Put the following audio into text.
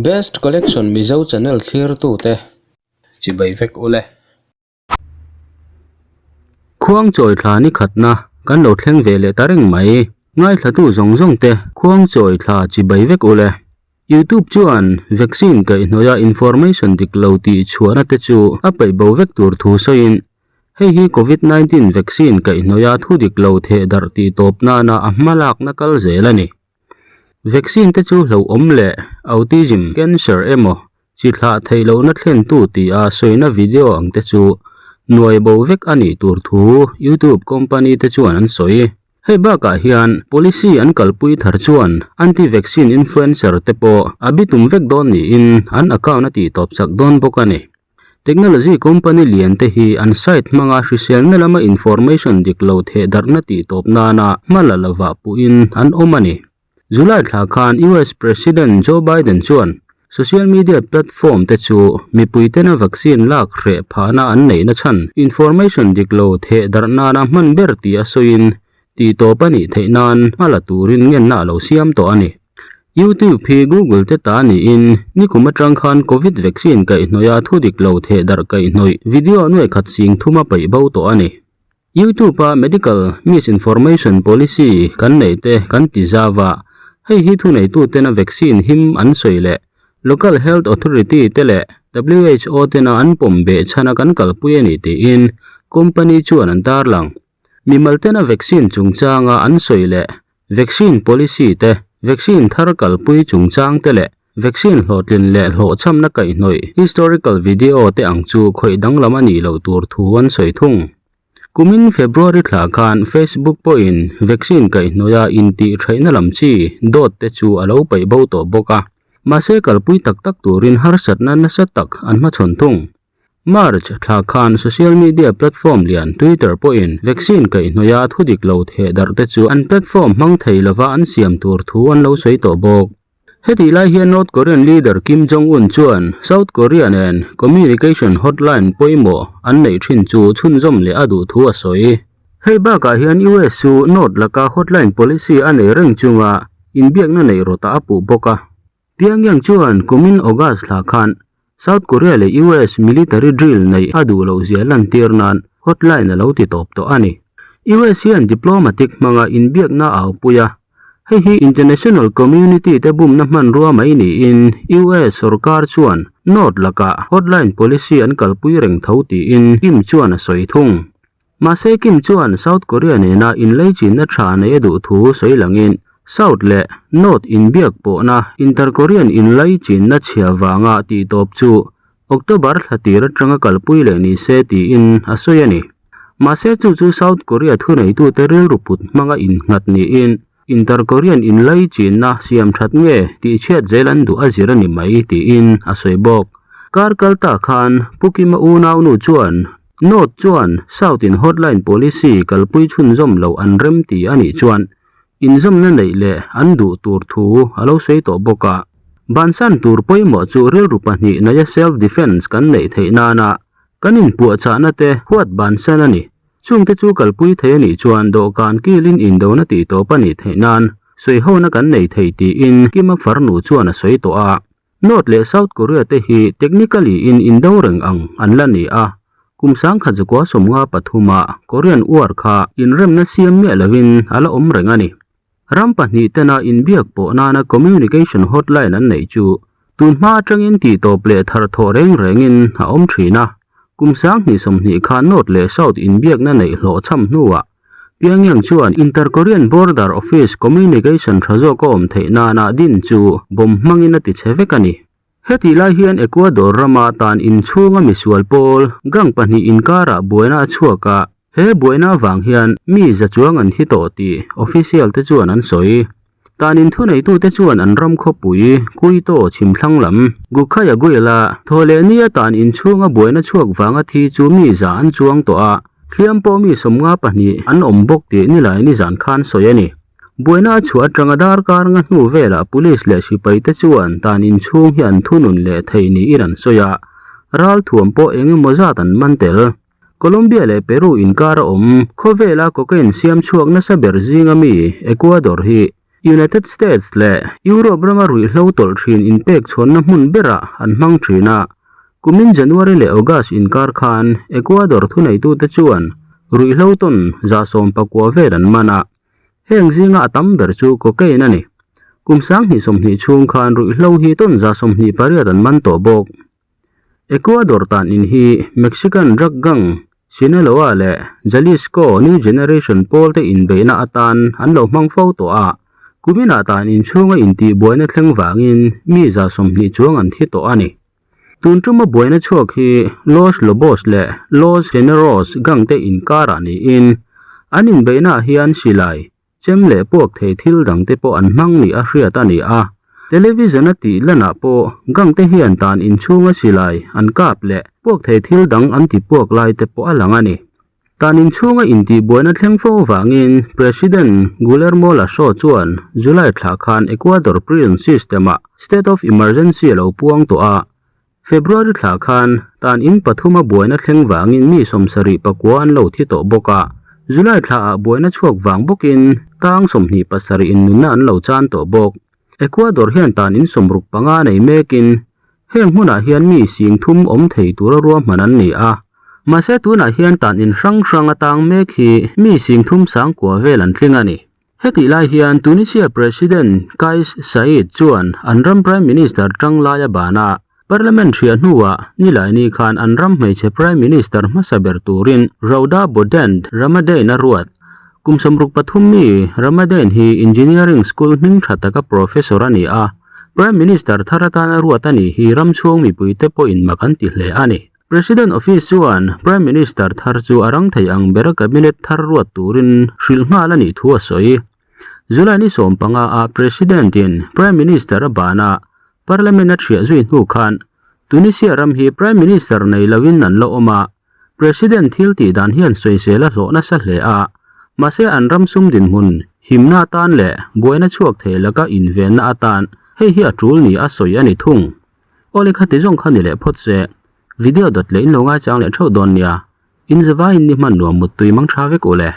Best Collection Mizo channel thlirtute chibai vek ule. Khuangchawi thla ni khatna kan lo thleng ve leh ta reng mai. Ngaithlatu zawng zawng te khuangchawi thla chibai vek ule. YouTube chuan vaccine kaihhnawih a information dik lo tih chhuahna te chu a peih bo vek tur thu sawiin hei hi Covid 19 vaccine kaihhnawih a thu dik lo theh darh tih tawp nana a hma lakna kal zel a ni. Vaccine te chu hlauhawm leh autism, cancer emaw chi thlah theih lohna thlentu tia sawina video ang te chu nuai bo vek a nih tur thu YouTube company te chuan an sawi. Hei bakah hian policy an kalpui thar chuan anti-vaccine influencer te pawh a bitum vek dawn niin an account a tihtawp sak dawn bawk a ni. Technology company lian te hi an site hmanga hriselna lama information dik lo theh darhna tihtawp nana hma la lovah puhin an awm a ni. July thla khan US President Joe Biden chuan social media platform te chu mipui tena vaccine lak hreh phahna an neihna chhan information dik lo theh darh nana hman ber tih a sawiin tihtawp a nih theih nan hma la turin ngenna a lo siam tawh a ni. YouTube hi Google te ta niin nikum atang khan Covid vaccine kaihhnawih a thu dik lo theh darh kaihhnawih video nuaikhat sing thuma paih bo tawh a ni. YouTube-a medical misinformation policy kan neih te kan ti zau a, hei hi thuneitutena vaccine him an sawi leh local health authority te leh WHO tena an pawm beh chhana kan kalpui a ni tiin company chuan an tarlang. Mimal tena vaccine chungchanga an sawi leh vaccine policy te, vaccine thar kalpui chungchang te leh vaccine hlawhtlin leh hlawhchhamna kaihhnawih historical video te ang chu khawih danglam a nih loh tur thu an sawi thung. Kumin February thla khan Facebook pawhin vaccine kaihhnawih a intih theihna lam chi dawt te chu a lo paih bo tawh bawk a, mahse kalpui tak tak turin harsatna nasa tak an hmachhawn thung. March thla khan social media platform lian Twitter pawhin vaccine kaihhnawih a thu dik lo theh darh te chu an platform hmang thei lova an siam tur thu an lo sawi tawh bawk. Hetih lai hian North Korean leader Kim Jong-un chuan South Korea nen communication hotline pawimawh an neih thin chu chhunzawm leh a duh thu a sawi. Hei bakah hian US chu North laka hotline policy a nei reng chunga inbiakna neih rawtah a puh bawk a. Pyongyang chuan kumin August thla khan South Korea leh US military drill neih a duh loh zia lantir nan hotline a lo ti tawp tawh a ni. US hian diplomatic hmanga inbiakna a aupui a, hei hi international community te bumna hmanrua mai niin US sorkar chuan North lakah hotline policy an kalpui reng tho tiin Kim chuan a sawi thung. Mahse Kim chuan South Korea nena inleichinna tha nei a duh thu sawi langin South leh North inbiak pawhna inter-Korean inleichinna chhia vanga tihtawp chu October thla tir atanga kalpui leh ni se tiin a sawi a ni. Mahse chu chu South Korea thuneitute rilru put hmanga innghat niin inter-Korean inleichinna siam that nge tihchhiat zel an duh a zir a ni mai tiin a sawi bawk. Kar kal ta khan Pu Kima unaunu chuan North chuan South in hotline policy kalpui chhunzawm loh an rem ti a nih chuan inzawmna neih leh an duh tur thu a lo sawi tawh bawk a. Bansan tur pawimawh chu rilru pahnih naia self defence kan neih theih nana kan inpuahchahna te huat bansan a ni. Chungte chu kalpui thei a nih chuan dawhkan kilin indona tih tawp a nih theih nan sawihona kan nei thei tiin Kima farnu chuan a sawi tawh a. North leh South Korea te hi technically in indo reng ang an la ni a, kum sangkhat zakua sawmnga pathuma Korean War kha inremna siam miah lovin a la awm reng a ni. Ram pahnih tena inbiak pawh nana communication hotline an neih chu tunhma atangin tihtawp leh tharthawh reng rengin a awm thin a, kum sanghnih sawmhnih kha North leh South inbiakna neih hlawhchham hnuah Pyongyang chuan Inter-Korean Border Office communication tha zawk a awm theih nana din chu bomb hmangin a ti che vek a ni. Hetih lai hian Ecuador rama tan inchhunga misual pawl gang pahnih inkarah buaina a chhuak a, he buaina avang hian mi za chuang an thi tawh tih official te chuan an sawi. Tan inthuneitute chuan an ram khawpui Quito chhimthlang lam Guayaquil-a thawhleh nia tan inchhunga buaina chhuak vanga thi chu mi za an chuang tawh a, hliam pawh mi sawmnga pahnih an awm bawk tih nilai nizan khan sawi a ni. Buaina a chhuah atanga darkar nga hnu velah police leh sipaite chuan tan inchhung hi an thunun leh thei niin an sawi a, ralthuam pawh eng emaw zat an man tel. Colombia leh Peru inkar a awm. Khawvela cocaine siam chhuak nasa ber zinga mi Ecuador hi. United States leh Europe rama ruihhlo tawlh thin inpek chhawnna hmun berah an hmang thin a. Kumin January leh August inkar khan Ecuador thuneitute chuan ruihhlo tawn 190 vel an man a. Heng zinga a tam ber chu cocaine a ni. Kum 2020 chhung khan ruihhlo hi tawn 28 an man tawh bawk. Ecuador tan in hi Mexican drug gang Sinaloa leh Jalisco New Generation pawl te inbeihna atan an lo hmang fo tawh a, kuminah tan in chhunga intihbuaina thleng vangin mi 20 chuang an thi tawh a ni. Tun tuma buaina chhuak hi Los Lobos leh Los Generos gang te inkarah niin an inbeihnaah hian silai Chem leh puak thei thil dang te pawh an hmang nih a hriat a ni a. Television a tih lanah pawh gang te hian tan inchhunga silai an kap leh puak thei thil dang an ti puak lai te pawh a lang a ni. Tan inchhunga intihbuaina thleng fo vangin President Guillermo Lasso chuan July thla khan Ecuador prison system-ah state of emergency a lo puang tawh a. February thla khan tan in pathuma buaina thleng vangin mi 74 an lo thi tawh bawk a, July thla ah buaina chhuak vang bawkin tang 27 in nunna an lo chan tawh bawk. Ecuador hian tan in 65 nei mekin heng hmunah hian mi 30,000 awm thei tura ruahman an ni a, mahse tunah hian tan in hrang hrang atang mek hi mi 39,000 vel an tling a ni. Hetih lai hian Tunisia President Kais Saied chuan an ram Prime Minister tang laia bana Parliament hriah hnuah Nilaini khan an ram hmeichhe Prime Minister hmasa ber turin Rauda Bodent Ramadan a ruat. Kum 63 mi Ramadan hi engineering school hming tha taka professor a ni a, Prime Minister thar atana ruat a nih hi ram chhung mipuite pawhin mak an ti hle a ni. President Office chuan Prime Minister thar chu a rang thei ang bera Cabinet thar ruat turin hrilh nghal a nih thu a sawi. July ni 15 ah President in Prime Minister a ban a, Parliament a thiah zui hnu khan Tunisia ram hi Prime Minister nei loin an la awm a, President thil tih dan hian sawisel a hlawh nasa hle a, mahse an ram sum dinhmun himna atan leh buaina chhuak thei laka invenna atan hei hi a tul ni a sawi a ni thung. Awle kha ti zawng kha ni leh phawt se, video dawt leh in lo ngaichang leh theuh dawn nia, in zavaiin ni hman nuam muttui mang tha vek u le.